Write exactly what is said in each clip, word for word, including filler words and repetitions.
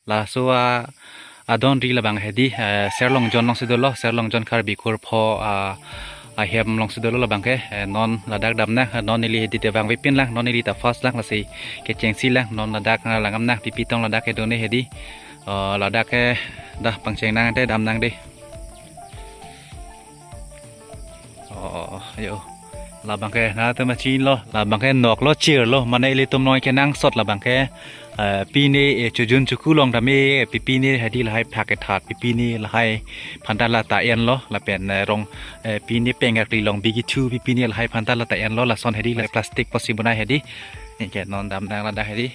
Laso a adon ri labang hedi, eh, Serlongjon alongsi dolo, Serlongjon Karbi Kurpho a ahem alongsi dolo labang ke, eh, non ladak damnang, eh, non neli hedi te vangvepin lang, non neli ta first lang, lasi kechengsi lang, non ladak, eh, langdamnang, pipi tong ladak kedo ne hedi. Eh, ladak ke dah pangchengnang te damnang dei. Oh, yo. Labang ke nangtum machinlo, labang ke nok lo, chir lo, mane ilitum noi kenangsot labang ke, eh, pine, eh, chojun choku long tame, eh, pipine hedi lahai phak kethat, pipine lahai phanta la ta enlo, lapen, eh, rong, eh, pine pengak li long bigi thu, pipine lahai phanta la ta enlo, lason hedi la plastic posi bonai hedi. Anke non damnang ladak hedi.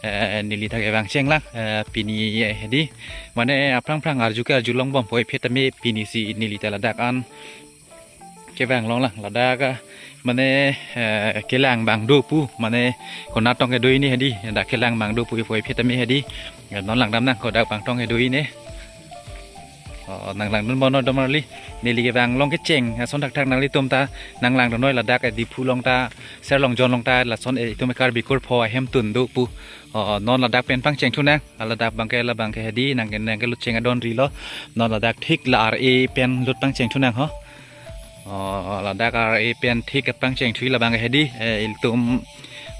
Eh, neli ta kevang chenglang, eh, pine hedi. Mane aphrang phrang arju ke arjulong bom puvoiphit tame pine si neli ta ladak an kevang longlang ladak, ah, mane, eh, kelang abang do pu, mane konat tong kedo ne hedi, dak kelang abang do pu puvoiphit tame hedi. Eh, non langdamnang, kodak abang tong kedo ne. Oh, nanglangdun bono domarli. Neli kevang long kecheng ason thakthak nanglitum ta nanglangdun noi ladak, eh, Diphu along ta, Serlongjon along ta, lason, eh, itum Karbi Kurpho ahemtun do pu. Oh, non ladak pen pangchengthunang. Ladak abang ke, labang ke hedi, nang ke, nang kelut cheng adon rilo. Non ladak thik la ar-e pen lut pangchengthunang ho. Oh, ladak ar-e pen thik pangchengthu labang ke hedi, eh, ilitum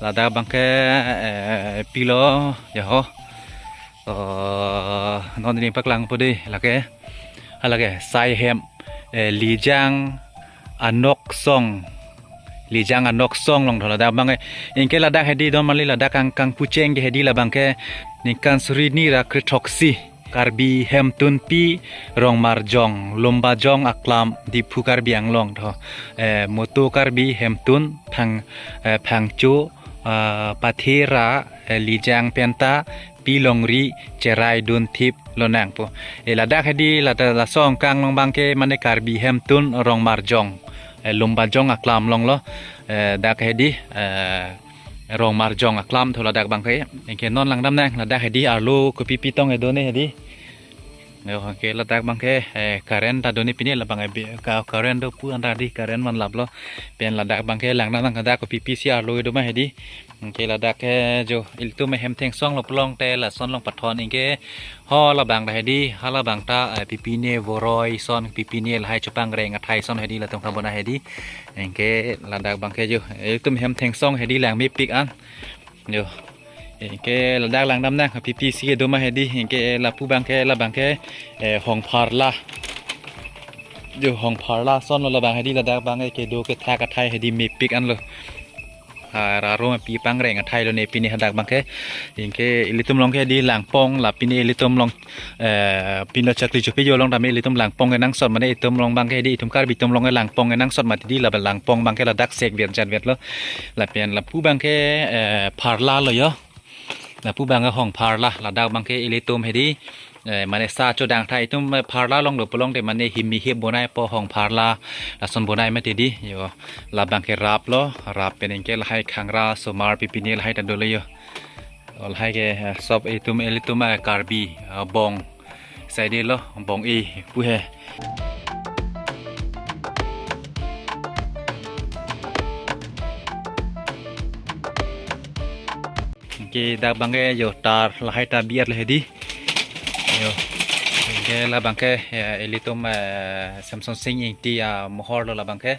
ladak abang ke, eh, pilo, ya ho. Oh, non ning paklangpo dei, lake. Halake, sai hem, eh, Lijang Anoksong. Lijang Anoksong along tho ladak abang ke. Anke ladak hedi domarli ladak kang, kangpucheng ke hedi labang ke ningkan suri hini ra kre throksi. Karbi Hemtunpi Rongmarjong, Lumbajong Aklam, Diphu Karbi Anglong tho. Eh, Moto Karbi Hemtun, Phang, eh, Phangcho, eh, Pathera, eh, Lijang penta, Pi Longri, Cherai Dunthip lonang pu. Eh, ladak hedi, ladak laso angkang along abang ke mane Karbi Hemtun Rongmarjong, eh, Lumbajong Aklam along lo. Eh, dak hedi, eh, Rongmarjong Aklam tho ladak abang ke. Anke non langdamnang, ladak hedi arlo kopipi tong kedo ne hedi. Yo, anke ladak abang ke, eh, current ta do ne pine labang, eh, bi-, ka-, current do pu anta di current man laplo. Pen ladak abang ke langdamnang, ladak kopipi si arlo kedo ma hedi. Anke ladak ke jo ilitum ahem thengsong lo pulote lason along pathon anke ho labang ta hedi, halabang ta, eh, pipine voroi son, pipine lahai chopangreng athai son hedi latum kabonai hedi. Anke ladak abang ke jo ilitum ahem thengsong hedi langmepik an. Jo. Anke ladak langdamnang, pipi si kedo ma hedi, anke lapu abang ke, labang ke, eh, hongpharla. Jo hongpharla son lo labang hedi, ladak abang ke kedo kethak athai hedi mepik an lo. Ha, raro pi pangreng athai lo ne pine hadak abang ke. Anke ilitum along ke hedi langpong, la pine ilitum along, eh, pine chakli chopi jo along tame ilitum langpong kenangsot, mane itum along abang ke hedi, itum Karbi atum along ke langpong kenangsot mati di, la langpong abang ke ladak sek vet jat vet lo. Lapen lapu abang ke, eh, pharla lo yo. Lapu abang ke hongpharla, ladak abang ke ilitum hedi, eh, mane sa chodang athai itum, eh, pharla along do pulote mane himi hip bonaipo hongpharla, lason bonai mati di, yo, labang ke rap lo, rap pen anke lahai khangra, somar pipine lahai ta dolo yo. Lahai ke, eh, sob itum ilitum, eh, Karbi, eh, bong. Sai dei lo, bong-e pu he. Anke dak abang ke yo tar lahai ta bi-et lo hedi. Yo. Anke labang ke, ya, ilitum, eh, Semsonsing Ingti amohor lo labang ke.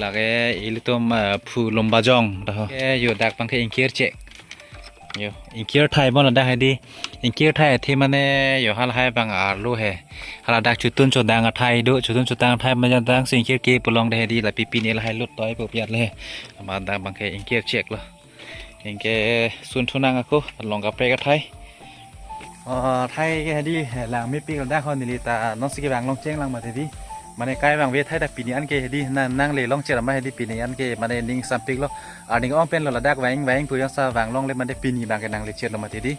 Lake ilitum, eh, phu Lumbajong dah. Ke yo dak abang ke ingkir chek. Yo, ingkir athai bon ladak hedi. Ingkir athai athe mane yo halahai abang arlo he. Haladak chotun chodang athai do, chotun chodang athai mane dang si ingkir ke pulote hedi, la pipine lahai lut toi pu pi-et le he. Amat dak abang ke ingkir chek lo. Anke sunthunang ako, along kaprek athai. Oh, athai ke hedi, langmepik ladak ho, neli ta non si kevang long chenglang mati di. Mane kai vangve athai ta pini an ke hedi, na nangle long cher ma hedi pini an ke, mane ning sampik lo. Arning ong pen lo ladak vang vang pu jongsi vang longle mane pini abang ke nangle cher lo mati di.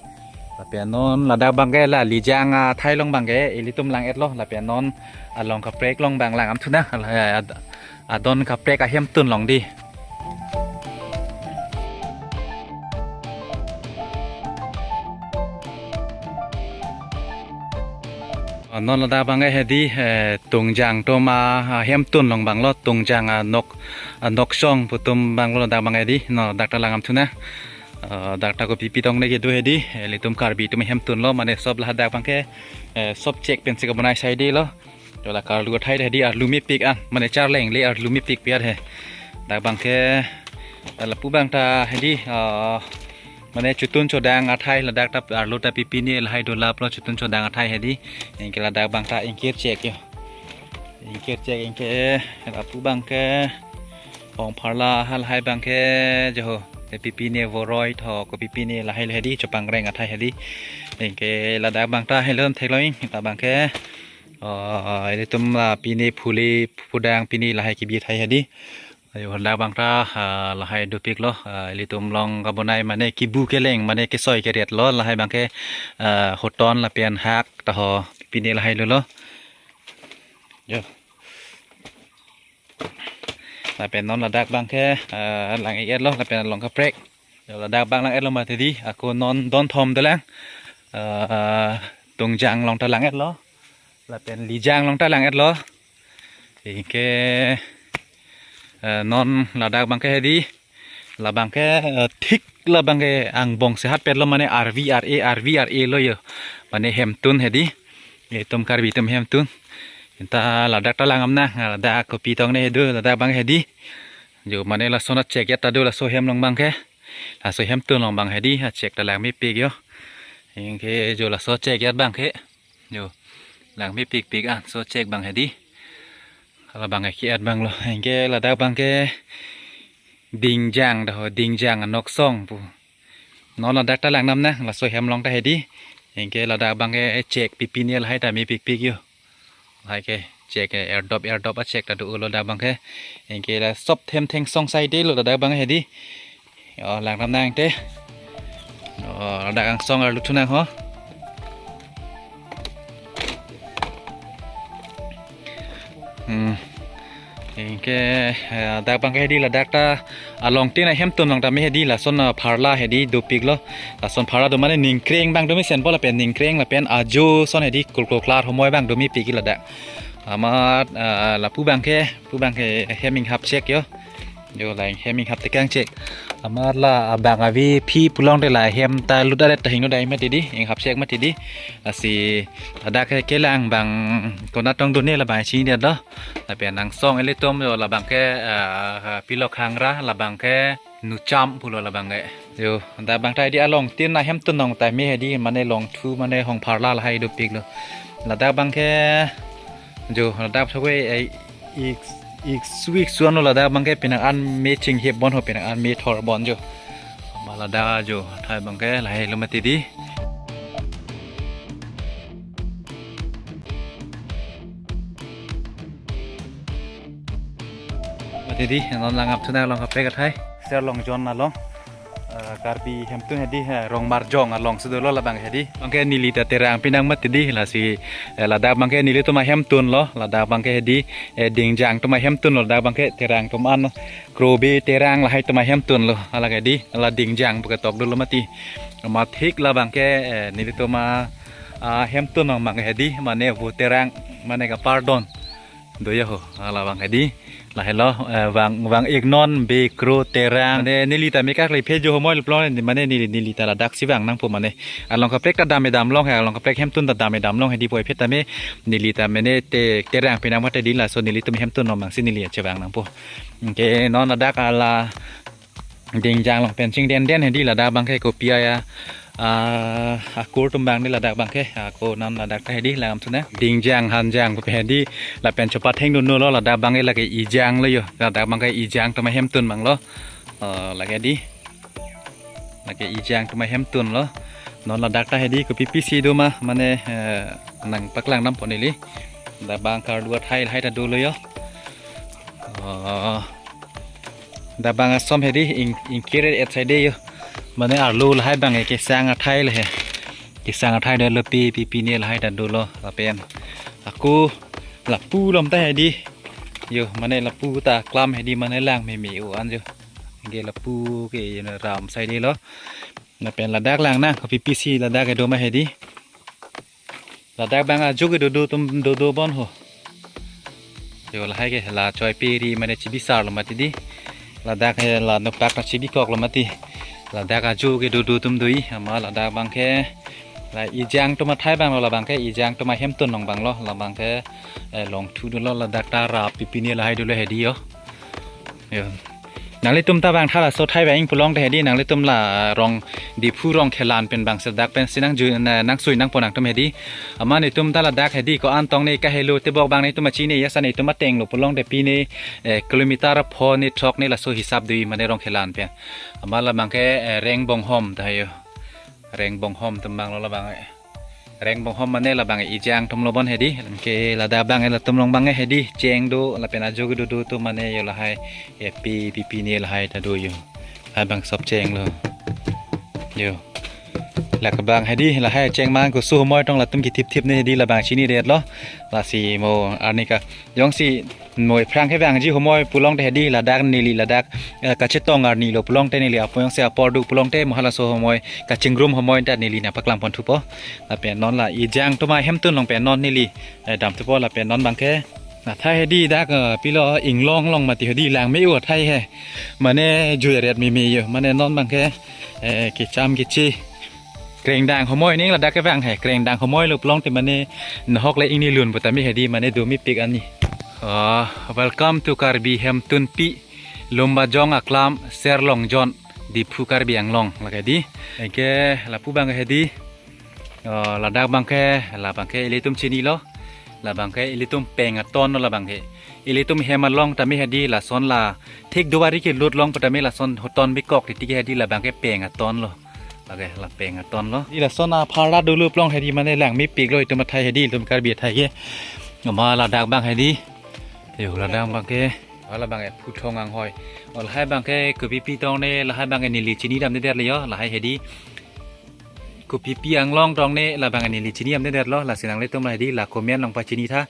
Lapen non ladak abang ke la Lijang athai along abang ke, ilitum lang-et lo, lapen non along kaprek along abang langdam thunang, la, ad-, adon kaprek ahemtun along di. Non ladak abang ke hedi, eh, Tungjang atum ahemtun along abang lo, Tungjang anok, anoksong pu atum abang lo ladak abang ke di, non ladak ta langdam thunang. Ah, dak ta kopi pitong ne kedo hedi, eh, ilitum Karbi atum ahemtun lo, mane sob ladak abangke, eh, sob chek pensi kabonai saide lo. Jo la karlu athai hedi arlu mepik an, mane charleng le arlu mepik piat he. Dak abangke, eh, lapu abang ta hedi, ah, mane chotun chodang athai ladak ta arlu ta pipine lahai dolap lo chotun chodang athai hedi. Anke ladak abang ta ingkir chek yo. Ingkir chek anke lapu abangke ong pharla halahai abangke jo ho. Te pipine voroi tho ko pipine lahai le hedi chopangreng athai hedi. Anke ladak abang ta helon theklong ta abangke. Oh, ilitum la pine phuli phudang pine lahai kebi athai hedi. Ayo, ladak abang ta, ah, lahai dopik lo, ah, ilitum along kabonai mane kibu keleng mane kesoi keriat lo, lahai abangke, ah, hoton lapen hak ta ho pine lahai lo lo. Yo. Lapen non ladak abangke, ah, lang-ik-et lo, lapen along kaprek. Yo, ladak abang lang-et lo mati di, ako non don thom dolang. Ah, Tungjang along ta lang-et lo. Lapen Lijang along ta lang-et lo. Anke, eh, non ladak abangke hedi. Labangke, eh, thik labangke angbong sehat pet lo mane arvi ar-e, arvi ar-e lo yo. Mane hemtun hedi. Itum Karbi atum hemtun. Anta ladak ta lang-am nang, ladak kopi tong ne hedo, ladak abang hedi. Jo mane lason achek ya ta do laso hem along abangke. Laso hemtun along abang hedi, achek ta lang mepik yo. Anke jo laso chek ya abangke. Jo. Lang mepik pik an, so chek abang hedi. Hala abang ke-et abang lo. Anke ladak abangke Dingjang ta ho, Dingjang anoksong pu. Non ladak ta lang nam na, laso hem along ta hedi. Anke ladak abangke chek pipine lahai ta mepik pik yo. Lahai ke chek, eh, erdop erdop achek ta do lo ladak abangke. Anke la sob hem thengsong saide lo ladak abang hedi. Yo, lang nam nang te. Yo, ladak angsong arlu thu nang ho. Hmm. Anke, eh, dak abangke hedi ladak ta along tin ahemtun along ta me hedi lason, ah, pharla hedi dopik lo. Lason pharla do mane ningkreng abang do mesen po lapen ningkreng lapen ajo son hedi kulkuklar homoi abang do mepik ladak. Amat, ah, lapu abangke, pu abangke hem inghap chek yo. Jo la hem inghap tekang chek. Amat la abang avi phi pulote la hem ta lut aret ta hingno dai mati di, inghap chek mati di. Lasi ladak ke kelang abang konat tong done labang chini dia do. Lapen angsong ilitum yo labangke, ah, Pilok Hangra, labangke Nucham pulo labangke. Yo, dak abang ta hedi along tin ahemtun along ta me hedi mane long thu mane hong pharla lahai dopik lo. Ladak abangke jo ladak thok we, eh, ik, iksu iksu anlo ladak abangke penang an me chinghip bon ho, penang an me thor bon jo. Ma ladak jo athai abangke lahai lo mati di. Mati di, non lang-ap thu nang along kaprek athai. Ser Longjon along. Eh, Karbi hemtun hedi, eh, Rongmarjong along si dolo labang hedi. Abangke neli ta Terang pinang mati di, lasi, eh, ladak abangke nelitum ahemtun lo, ladak abangke hedi, eh, Dingjang atum ahemtun lo, ladak abangke Terang atum an, Krobe Terang lahai atum ahemtun lo, hala ke di, la Dingjang pu ketok dolo mati. Amat thik labangke, eh, nelitum a, ahemtun abang hedi, mane vo Terang, mane kapardon. Do ya ho, hala abang hedi. Lahelo, eh, vang, vang-ik non Be Kro Terang. Mane neli ta me kak le phe jo homoi lo plon, mane neli, neli ta ladak si vang nangpo mane. Along kaprek ta dam-e damlong he, along kaprek hemtun ta dam-e damlong hedi poi phet ta me neli ta mane te Terang pinang mati di laso nelitum hemtun along abang si neli chevang nangpo. Anke non ladak hala Dingjang along pen chingden den hedi ladak abangke kopi ya, ah, akur atum abang di ladak abangke, ako nam ladak ta hedi lang-am thu nang. Dingjang Hanjang kopi hedi lapen chopatheng dun lo ladak abangke lake Ijang lo yo. Ladak abangke Ijang atum ahemtun abang lo. Eh, lake di. Lake Ijang atum ahemtun lo. Non ladak ta hedi kopi pisi do ma mane, eh, nangpaklang nampo neli. Dak abang karlu athai lahai ta dolo yo. Oh. Dak abang asom hedi ing, ingkir et saide yo. Mane arlu lahai abang ke kesang athai le he. Kesang athai do lo pi, pipine lahai ta dolo lapen. Ako lapu along ta hedi. Yo, mane lapu ta klam hedi mane lang meme o an jo. Anke lapu ke yo ram saide lo. Lapen ladak lang nang kopi pisi ladak kedo ma hedi. Ladak abang ajo kedo do atum dodo bon ho. Yo lahai ke la choi peri mane chibisar lo mati di. Ladak he la nopak ta chibikok lo mati. Ladak ajo kedo do atum do-i, amat ladak abangke la Ejang atum athai abang lo, labangke Ejang atum ahemtun along abang lo, labangke, eh, longthu dolo, ladak ta rap pipine lahai dolo hedi yo. Yo. Nanglitum ta abang tha laso athai abang pulote hedi, nanglitum la rong Diphu Rongkhelan pen abang si ladak pensi nangjui, na, nangsui nangpo nangtum hedi. Amat netum ta ladak hedi ko-an tong ne kahelo tebok abang netum achini ya, sa netum ateng lo pulote pine, eh, kilometer pho ne throk ne laso hisap do-i mane Rongkhelan pen. Amat labangke, eh, Rengbonghom ta yo. Rengbonghom atum abang lo labang, eh. Rengbonghom mane labang Ejang atum lo bon hedi. Ke ladak abang, eh, latum along abang, eh, hedi cheng do lapen ajo kedo do atum mane yo lahai, eh, pi pipine lahai ta do yo. Hai abang sop cheng lo. Yo. Lake abang hedi lahai cheng mang ko su homoi tong latum kithip thip ne hedi, labang chinidet lo. Lasi mo arni ka jongsi mo aphrang kevangji homoi pulote hedi ladak neli ladak, eh, kachetong arni lo pulote neli apo jongsi apor do pulote mo halaso homoi kachingrum homoi ta neli nangpaklang pon thupo. Lapen non la Ejang atum ahemtun along pen non neli, eh, dam thupo lapen non abangke. Athai hedi dak, eh, pilo Inglong along mati hedi langme-o athai he. Mane jui aret meme yo. Mane non abangke, eh, kecham keche. Krengdang homoi ning ladak kevang he. Krengdang homoi lo pulote mane nahok le ingni lun putame hedi mane do mepik ani. Ah, welcome to Karbi Hemtunpi, Lumbajong Aklam, Serlongjon, Diphu Karbi Anglong lake di. Anke lapu abang hedi. Oh, ladak abangke, labangke ilitum chinilo. Labangke ilitum peng aton lo labangke. Ilitum hem along tame hedi lason la thik duari kelut along putame lason hoton bikok titi ke hedi labangke peng aton lo. Lake la peng aton lo. Di lason apharla dolo pulote hedi mane langmepik lo itum athai hedi, itum Karbi athai ke. Amat ladak abang hedi. Yo, ladak abangke. Hala abang, eh, Phuthong Anghoi. Oh, lahai abangke kopipi tong ne, lahai abang, eh, neli chinidamdedet le yo, lahai hedi. Kopipi anglong tong ne labang neli chinidamdedet lo, lasi nanglitum la hedi la comment along pachini tha.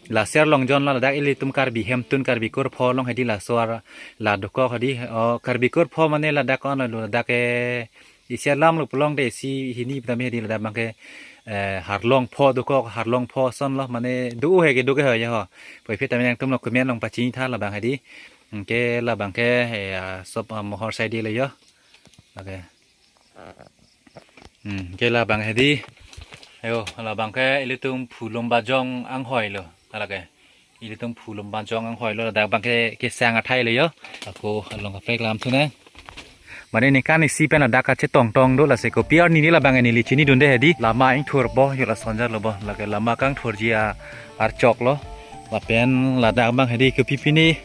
La Serlongjon lo, ladak ilitum Karbi Hemtun, Karbi Kurpho along hedi laso ar la dokok hedi. Oh, Karbi Kurpho mane ladak ko-an lo, ladak, eh, isi alam lo pulote isi hini putame hedi ladak abangke, eh, Harlongpho dokok, Harlongpho ason lo mane do he kedo ke ho ya ho. Puvoiphit tame nangtum lo comment along pachini tha labang hedi. Anke labangke, eh, ah, sop, ah, mohor saidi le yo. Lake. Hmm, ke labang hedi. Ayo, labangke ilitum Phu Lumbajong Anghoi lo. Lake. Ilitum Phu Lumbajong Anghoi lo, ladak abangke kesang athai le yo. Ako along kaprek lam thu ne. Mane ningkan isi pen ladak kachetong tong do, lasi kopi arni ne labang neli chinidunde hedi. Lama ingthurpo yo, lason jar lo bo. Lake lama kangthurji a archok lo. Lapen ladak abang hedi kopipi ne,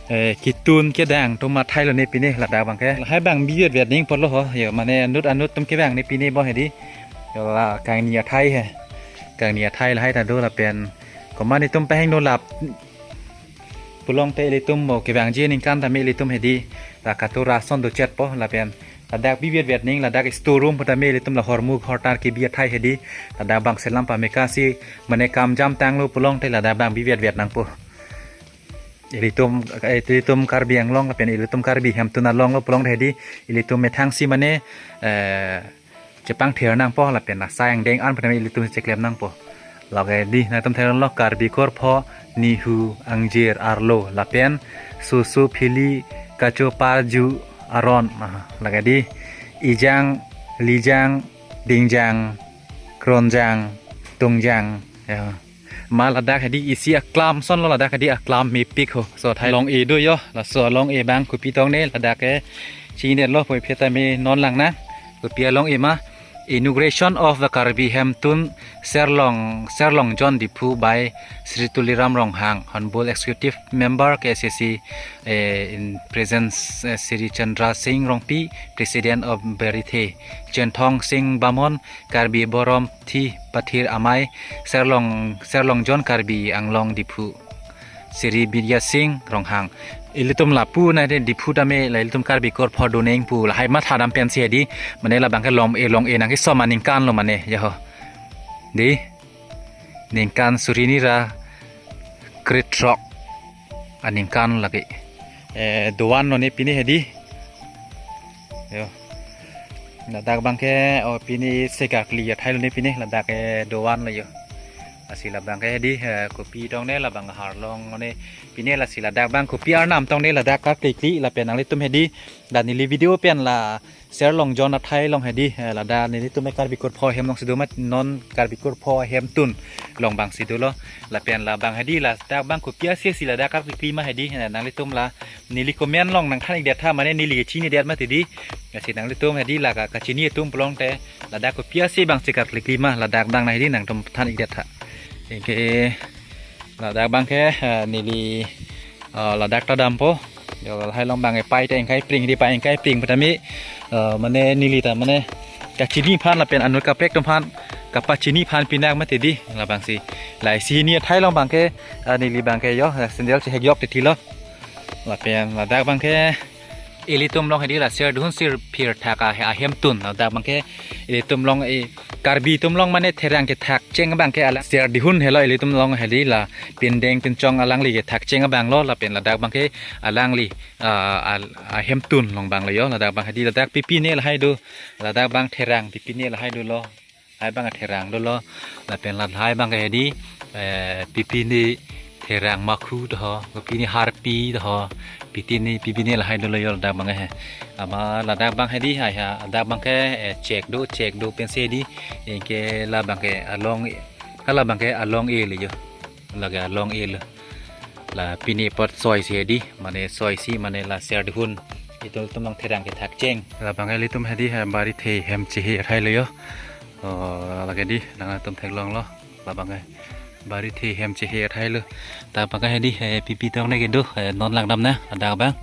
eh, ketun kedang atum athai lo ne pine ladak abangke. Lahai abang bivet vet ning apotlo ho. Yo mane anut anut atum kevang ne pine bo hedi. Yo la kangni athai he. Kangni athai lahai ta do lapen komat netum pahingno lap pulote ilitum mo kevangji aningkan tame ilitum hedi la katura ason dochetpo lapen ladak bivet vet ning ladak store room putame ilitum la hormu hortar kebi athai hedi. Ladak abang selam pameka si mane kam jam tanglo pulote ladak abang bivet vet nangpo. Ilitum, eh, ilitum Karbi Anglong lapen ilitum Karbi Hemtun along lo pulote hedi ilitum methang si mane, eh, chepangthir nangpo lapen asai angdeng an putame ilitum cheklem nangpo. Lake di nangtum theklonglo Karbi Kurpho nihu angjir arlo lapen susu phili kacho parju aron. Ah, lake di Ejang, Lijang, Dingjang, Kronjang, Tungjang. Ya. Ma ladak hedi isi aklam ason lo, ladak hedi aklam mepik ho. So athai long-e do yo. Laso long-e abang kopi tong ne ladak ke chinidetlo puvoiphit tame non lang na. Kopi along-e ma. Inauguration of the Karbi Hemtun Serlong, Serlongjon Diphu by Sri Tuliram Ronghang, Honorable Executive Member K A C C, eh, in presence, eh, Sri Chandra Singh Rongpi, President of Berithe, Chenthong Singh Bamon, Karbi Borom Thi Pathir Amei, Serlong, Serlongjon Karbi Anglong Diphu, Sri Bidya Singh Ronghang. Ilitum lapu na de Diphu tame la ilitum Karbi Kurpho do neng pu lahai matha dam pensi hedi. Mane labangke long-e long-e nangkesom aningkan lo mane ya ho. Di ningkan suri ni ra krethrok aningkan lake. Eh, doan lo ne pine hedi. Yo. Ladak abangke, oh, pine segakli athai lo ne pine, ladak, eh, doan lo yo. Lasi labangke hedi, eh, kopi tong ne labang Harlong ne pine, lasi ladak abang kopi arnam tong ne ladak kaklikli lapen nanglitum hedi. Dan neli video pen la Ser Longjon athai along hedi, eh, ladak nelitum Karbi Kurpho ahem alongsi do mat, non Karbi Kurpho ahemtun along abangsi dolo. Lapen labang hedi ladak abang kopi ase si ladak karklikli ma hedi, eh, nanglitum la neli comment along nangthan-ikdet tha, mane neli kachinidet mati di. Lasi nanglitum hedi la ka-, kachini atum pulote ladak kopi ase abangsi karklikli ma, ladak abang na hedi nangtum than-ikdet tha. Anke ladak abangke, eh, neli, eh, ladak ta dampo. Jo, lahai along abang epai ta ingkai pring, hedi pai ingkai pring pu tame, eh, mane neli ta mane kachini aphan lapen anut kaprek atum aphan kapachini aphan pinak mati di labangsi. Lahai si hini athai along abangke, eh, neli abangke jo, eh, sandal chehek jok titi lo. Lapen ladak abangke ilitum along hedi la Serdihun Sirphir thak a-, ahemtun. Ladak abangke ilitum along, eh, Karbi atum along mane therang kethak cheng abangke alang Serdihun helo, ilitum along hedi la pindeng pinchong alangli kethak cheng abang lo, lapen ladak abangke alangli, ah, al-, ahemtun along abang lo jo. Ladak abang hedi ladak pipine lahai do, ladak abang therang pipine lahai dolo. Lahai abang therang dolo. Lapen lahai abangke hedi, eh, pipine therang makhu do ho, pipine harpi do ho, pipine, pipine lahai dolo jo ladak abangke he. Amat ladak abang hedi hai ha, ladak abangke, eh, chek do, chek do pensi hedi. Anke labangke along, hala abangke along-e le jo. Lake along-e le. La pine apot soi si hedi, mane soi si, mane la Serdihun. Ilitum along therang kethak cheng. Labangke ilitum hedi, eh, Barithe hem chehe athai lo jo. Oh, lake di, nangtum theklong lo. Labangke Barithe hem chehe athai lo. Labangke hedi, eh, pipi tong ne kedo, eh, non langdam na, ladak abang.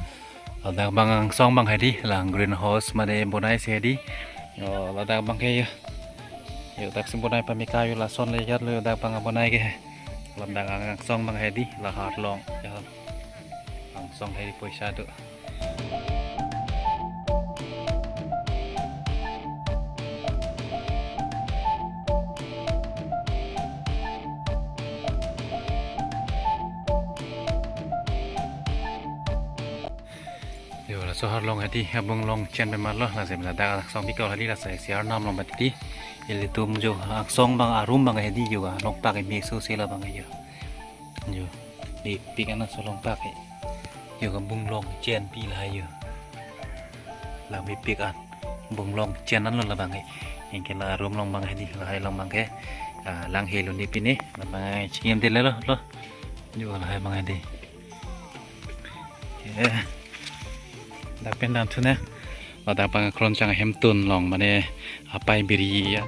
Ladak abang angsong abang hedi, la greenhouse mane bonai si hedi. Oh, ladak abangke jo. Jo, daksi bonai pameka jo, lason le jat lo ladak abang bonai ke. Ladak angsong abang hedi, la har along. Jo. Angsong hedi poisa do. Jo, laso har along hedi, abung along chen pema lo, lasi ladak angsong pikol hedi, lasi si arnam along mati di. Ilitum jo, angsong abang arum abang hedi jo, nokpak e meso si labang jo. Jo, mepik an laso along pak e. Jo, abung along chen pi lahai jo. La mepik an. Abung along chen an lo labang e. Anke la arum along abang hedi, lahai along abangke. Ah, lang helo ne pine, labang chingim de le lo, lo. Jo, lahai abang hedi. Eh, dak pen dam thu ne. Ladak abang Kronjang ahemtun along mane apai biri ya.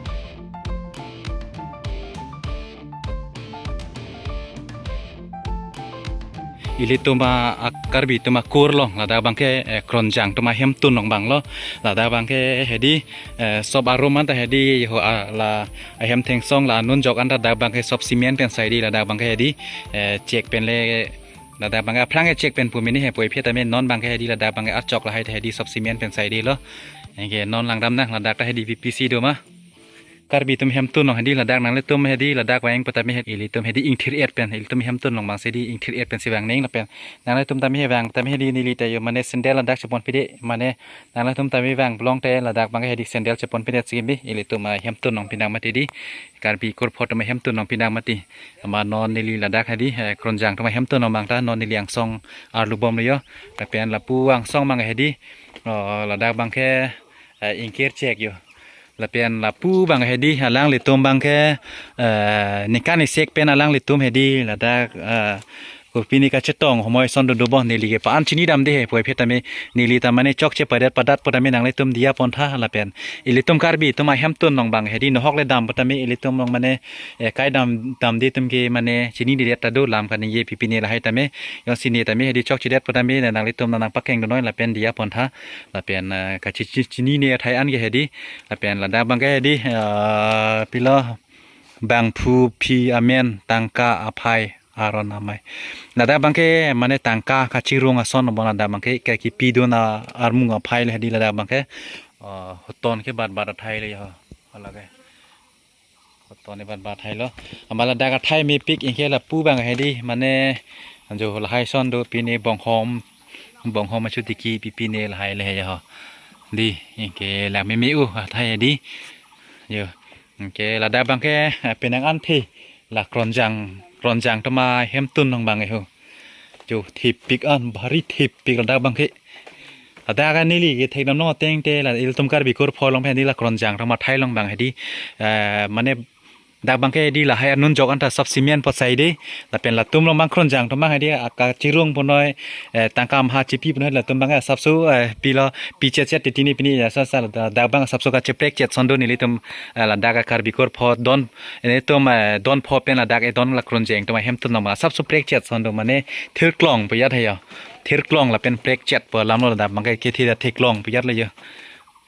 Ilitum a, a Karbi atum akur along, ladak abangke, eh, Kronjang atum ahemtun along abang lo. Ladak abangke hedi, eh, sop arum anta hedi ho, a, la ahem thengsong la anun jok anta dak abangke sop cement pen sai di, ladak abangke hedi, eh, chek pen le, ladak abangke aphrang e chek pen pu mini he puvoiphit tame, non abangke hedi ladak abangke achok lahai ta hedi sop cement pen sai di lo. Anke non langdam nang, ladak ta hedi P P C do ma. Karbi atum ahemtun along hedi ladak, nanglitum hedi ladak vang pu tame he, ilitum hedi ingthir-et pen, ilitum ahemtun along abangsi di ingthir-et pensi vang ning lapen. Nanglitum tame he vang tame hedi neli ta jo mane sandal ladak chepon pide mane, nanglitum tame vang pulote ladak abangke hedi sandal chepon pide si bi, ilitum ahemtun along pinak mati di. Karbi Kurpho atum ahemtun along pinak mati. Amat non neli ladak hedi, eh, Kronjang atum ahemtun along abang ta, non neli angsong arlo bom lo jo. Lapen lapu angsong abang hedi, oh, ladak abangke, eh, ingkir chek jo. Lapen lapu abang hedi, alanglitum abangke, eh, ningkan isi-ek pen alanglitum hedi, ladak, eh, kopine kachetong homoi ason dodo bo, neli ke pa-an chinidam de he puvoiphit tame, neli ta mane chokche padet padat pu tame nanglitum diya pon tha lapen. Ilitum Karbi atum ahemtun along abang hedi nohok le dam pu tame ilitum along mane, eh, kai dam, damde atum ke mane chininedet ta do, lam kaningje pipine lahai tame. Jongsi ne tame hedi chokchedet pu tame nanglitum nangpakeng do noi lapen diya pon tha. Lapen, eh, kachi-, chi-, chinine athai an ke hedi. Lapen ladak abangke hedi, eh, pilo bangphu phi amen tangka aphai aron amei. Ladak abangke mane tangka kachirung ason bo ladak abangke, ke kipidun armung aphai le hedi ladak abangke. Oh, hoton ke bat bat athai le jo. Hala ke. Hoton ke bat bat athai lo. Amat ladak athai mepik anke lapu abang hedi mane jo lahai ason do pine bonghom. Bonghom achu tiki pipine lahai le jo. Di, anke la meme u athai hedi. Jo. Anke ladak abangke, eh, penang an the la Kronjang, Kronjang atum ahemtun along abang ho. Jo, thepik an, bari thepik ladak abangke. Ladak neli kethekdam long ateng te la ilitum Karbi Kurpho along pen hedi la Kronjang atum athai along abang hedi, eh, mane dak abangke hedi lahai anun jok anta sab cement apot sai de, lapen latum along abang Kronjang atum abang hedi akachirung punoi, eh, tangka maha chipi punoi latum abang asapso, eh, pilo pichet chet titini pini ya sa sa la dak abang asapso kacheprek chet ason do nelitum, eh, ladak Karbi Kurpho don, ilitum, eh, don pho pen ladak edon la Kronjang atum ahem atum along asapso prek chet ason do mane thirklong pu ya tha yo. Thirklong lapen prek chet pu alam lo ladak abangke kethe ta theklong pu ya lo yo.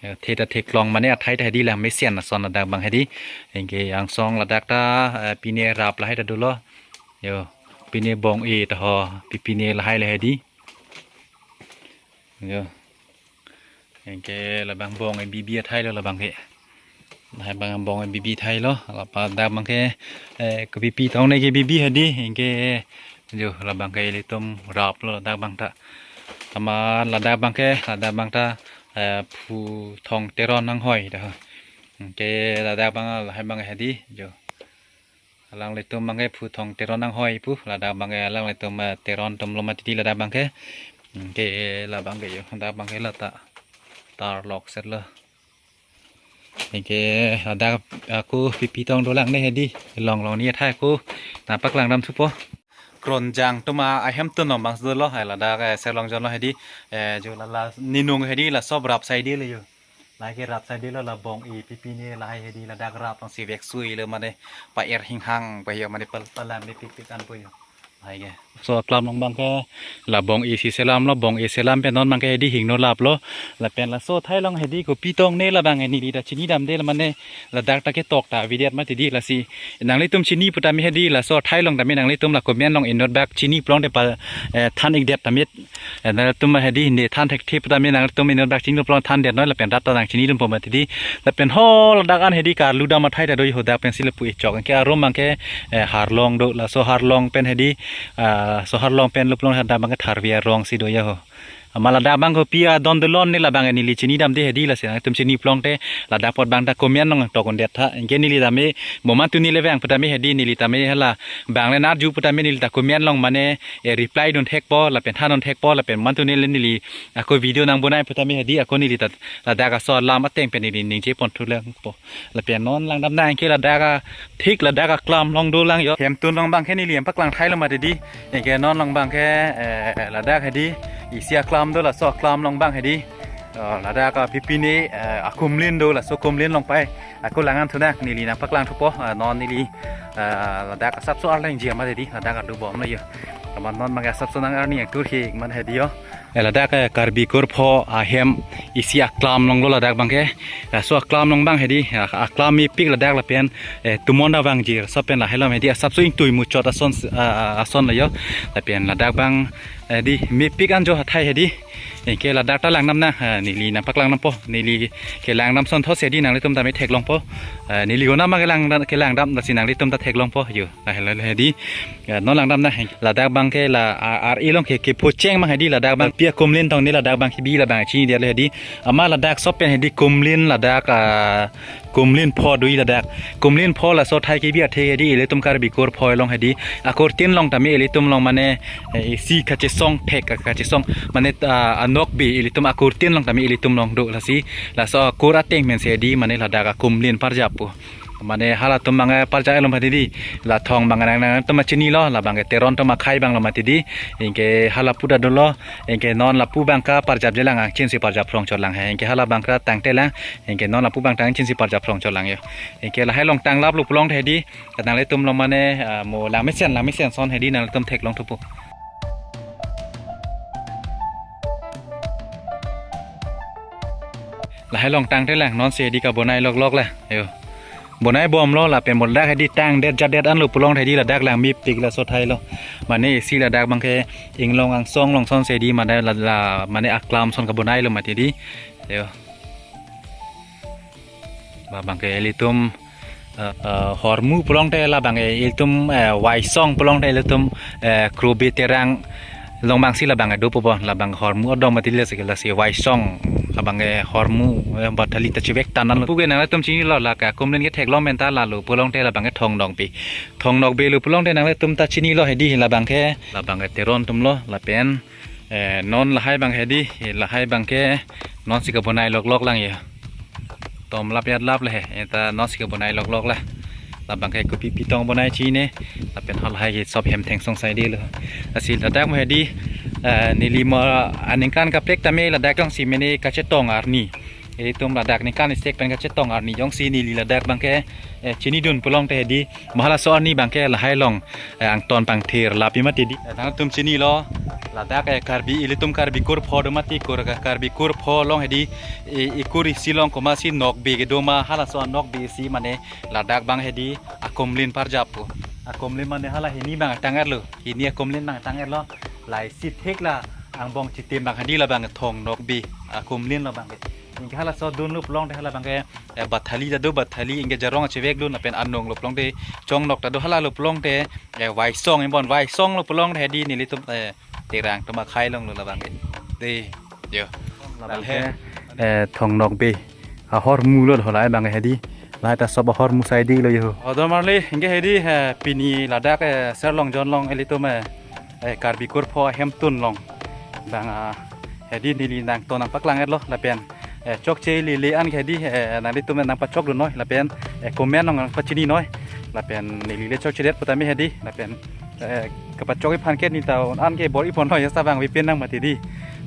Yo, the ta theklong mane athai ta hedi la mesen ason ladak abang hedi. Anke angsong ladak ta, eh, pine rap lahai ta dolo. Yo, pine bong-e ta ho, pi pine lahai le hedi. Yo. Anke labang bong-e bibi athai lo labangke. Lahai abang bong-e bibi athai lo. Lapa ladak abangke, eh, kebibi tong ne kebibi hedi. Anke yo labangke ilitum rap lo ladak abang ta. Amat ladak abangke, ladak abang ta, eh, Phuthong Teron anghoi ta ho. Anke ladak abang lahai abang hedi yo. Alanglitum abangke Phuthong Teron anghoi pu, ladak abangke alanglitum, eh, Teron atum lo mati di ladak abangke. Anke labangke yo, ladak abangke la ta tarlok set lo. Anke ladak ako pipi tong dolang ne hedi, long long ni athai ako nangpaklang dam thupo. Kronjang atum ahem atum along abang dolo, hai ladak, eh, Serlong John lo hedi, eh, jo lala ninung hedi la sob rap sai de le yo. Lahai ke rap sai de lo la bong-e pi pine lahai hedi ladak rap along si vek sui lo mane pa er hinghang pa yo mane pal palan mepik pik an po yo. Lahai ke. Laso aklam along abangke la bong-e si selam lo, bong-e selam pen non abangke hedi hingno lap lo. Lapen laso athai along hedi kopi tong ne labang neli ta chinidam de la mane ladak ta ketok ta avedetma ti di lasi. Nanglitum chini pu tame hedi laso athai along tame nanglitum la comment along inut bak chini pulote pa, eh, than-ikdet tame. Eh, nangtum hedi ne than thekthe pu tame nangtum inut bak chini pulo thandetnoi lapen rat ta nangchinidun po mati di. Lapen ho ladak an hedi karlu dam athai ta do yo dak pensi lapu echok. Anke arum abangke, eh, Harlong do laso Harlong pen hedi, ah, so Harlong pen lo pulo ladak abangke Tharve arong si do ya ho. Amat ladak abang kopi adon dolon ne labang neli chinidam de hedi lasi nangtum chini pulote ladak apot abang ta comment along tok undet tha. Anke neli tame moman tu neli vang pu tame hedi neli tame hala bang le narju pu tame neli ta comment along mane, eh, reply dun thekpo lapen than dun thekpo lapen moman tu neli neli ako video nangbonai pu tame hedi ako neli ta ladak aso alam ateng pen neli ningje pon thu lang po. Lapen non langdam nang ke ladak a thik ladak aklam along dolang yo. Hem atum along abangke neli nangpaklang thai lo mati di. Anke non along abangke, eh, ladak hedi isi aklam do laso aklam along abang hedi. Oh, ladak a pi pine, eh, akumlin do laso kumlin along pai. Ako lang an thunak neli nangpaklang thupo, eh, non neli, eh, ladak asapso arleng jia mati di ladak adu bom lo yo. Amat non abangke asapso nang arni yang tur hi man hedi yo. Eh, ladak, eh, Karbi Kurpho ahem isi aklam along lo ladak abangke. Laso aklam along abang hedi, ah, aklam mepik ladak lapen, eh, tumon ta vangji, laso pen lahai along hedi asapso ingtui muchot ason, ah, ah, ason lo yo. Lapen ladak abang, eh, hedi mepik an jo athai hedi. Anke ladak ta langdam nang, ah, neli nangpaklang dam po. Neli kelang dam ason thos hedi nanglitum tame theklong po. Eh, neli konat ma kelang dam, kelang dam lasi nanglitum ta theklong po yo. Lahai lahai hedi. Ya, non langdam nang ladak abangke la ar, ar ilong ke kepocheng abang hedi ladak abang pi akumlin tong ne ladak abang kebi labang chini dia le hedi. Amat ladak sop pen hedi kumlin ladak, ah, kumlin pho do-i ladak. Kumlin pho laso athai kebi athe hedi ilitum Karbi Kurpho along hedi. Akurtin along tame ilitum along mane, eh, isi kachesong thek kachesong mane, ah, anokbe ilitum akurtin along tame ilitum along do lasi. Laso akur ateng pen si hedi mane ladak akumlin parjap po. Mane halatum abang, eh, parjap lo mati di. La thong abang nang nangtum chini lo, labang ke Teron atum akhei abang lo mati di. Anke hala pu ta dolo, anke non lapu abang kaparjap jelang angchin si parjap phrong chot lang he. Anke hala abang ta tangte lang, anke non lapu abang ta angchin si parjap phrong chot lang yo. Anke lahai along tanglap lo pulote hedi, nanglitum along mane, ah, mo lang mesen lang mesen ason hedi nanglitum theklong thupo. Lahai along tangte lang, non si hedi kabonai lok lok lang. Yo. Bonai bom lo lapen mo ladak hedi tangdet jatdet an lo pulote hedi ladak lang mepik laso athai lo. Mane isi ladak abangke inglong angsong along ason si hedi mane la, la, mane aklam ason kabonai lo mati di. Yo. Ba abangke ilitum, eh, eh, hormu pulote labang, eh, ilitum, eh, waisong pulote ilitum, eh, Krobe Terang along abang si labang, eh, dopo bo labang hormu adong mati lasi lasi waisong labang, eh, hormu, eh, ba thali ta chevek tan an lo. Puke nanglitum chini lo la akumlin ketheklong pen ta lalo pulote labang, eh, Thongnokbe. Thongnokbe lo pulote nanglitum ta chini lo hedi labang ke labang, eh, Teron atum lo lapen Eh, non lahai abang hedi, eh, lahai abangke non si kabonai loklok lang ya. Tom lap yat lap le he, eta non si kabonai loklok la. Labangke kopi pitong bonai chine, lapen halahai ke sop hem thengsong saidelo. Lasi ladak mo hedi, eh, neli mo aningkan kaprek tame ladak jongsi mene kachetong arni. Ilitum ladak ningkan isi pen kachetong arni jongsi neli ladak abangke, eh, chinidun pulote hedi, mo halaso arni abangke lahai along, eh, angton pangthir lapi mati di. Eh, nangtum chinilo, ladak, eh, Karbi, ilitum Karbi kurpho do mati, kur Karbi kurpho along hedi, i, ikur isi along komatsi nokbe kedo ma, halaso nokbe isi mane ladak abang hedi akumlin parjap ko. Akumlin mane hala hini abang tang-etlo, hini akumlin abang tang-etlo. Lahai si thek la angbong chitim abang hedi labang thong nokbe akumlin labang ke. Anke halaso dunlo pulote halabangke, eh, bathali ta do, bathali anke jarong cheveklo, lapen anung lo pulote, chongnok ta do, halalo pulote, eh, vaisong, ingbon vaisong lo pulote hedi nelitum, eh, Terang atum akhei along lo labangke. Dei, yo. Labangke, eh, thong nokbe ahormu lo halabangke hedi. Lahai ta sop ahormu saidelo yo. O domarli, anke hedi, eh, pini ladak, eh, Serlongjon along ilitum, eh, eh, Karbi kurpho ahemtun along abang, ah, hedi neli nangton nangpaklang-etlo lapen, eh, chokche lele anke hedi, eh, nanglitum nangpachokdun noi lapen, eh, comment along nangpachini noi lapen neli le chokchedet putame hedi lapen, eh, kapachok aphan ke neta anke bor-iponloi, jasa abang vepin nang mati di.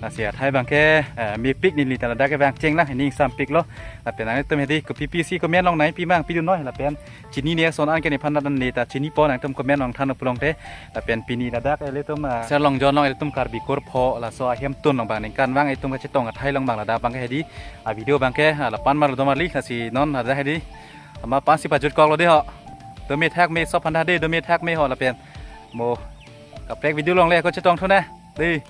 Lasi lahai abangke, eh, mepik neli ta ladak ke abang chenglang, ning sampiklo lapen nanglitum hedi kopi pisi comment along nangpi mang pidun noi lapen chinine ason anke nephan dan neta chinipon nangtum comment along than pulote. Lapen pini ladak ilitum, ah, Serlongjon along ilitum Karbi kurpho laso ahemtun along abang ningkan vang ilitum kachetong athai along abang ladak abangke hedi, ah, video abangke, ah, la-an mar domarli, lasi non ladak hedi amat aphan si pajutkoklo dei ho. Dome thakme sop aphan ta dei, dome thakme ho lapen mo kaprek video along le kachetong thunang dei.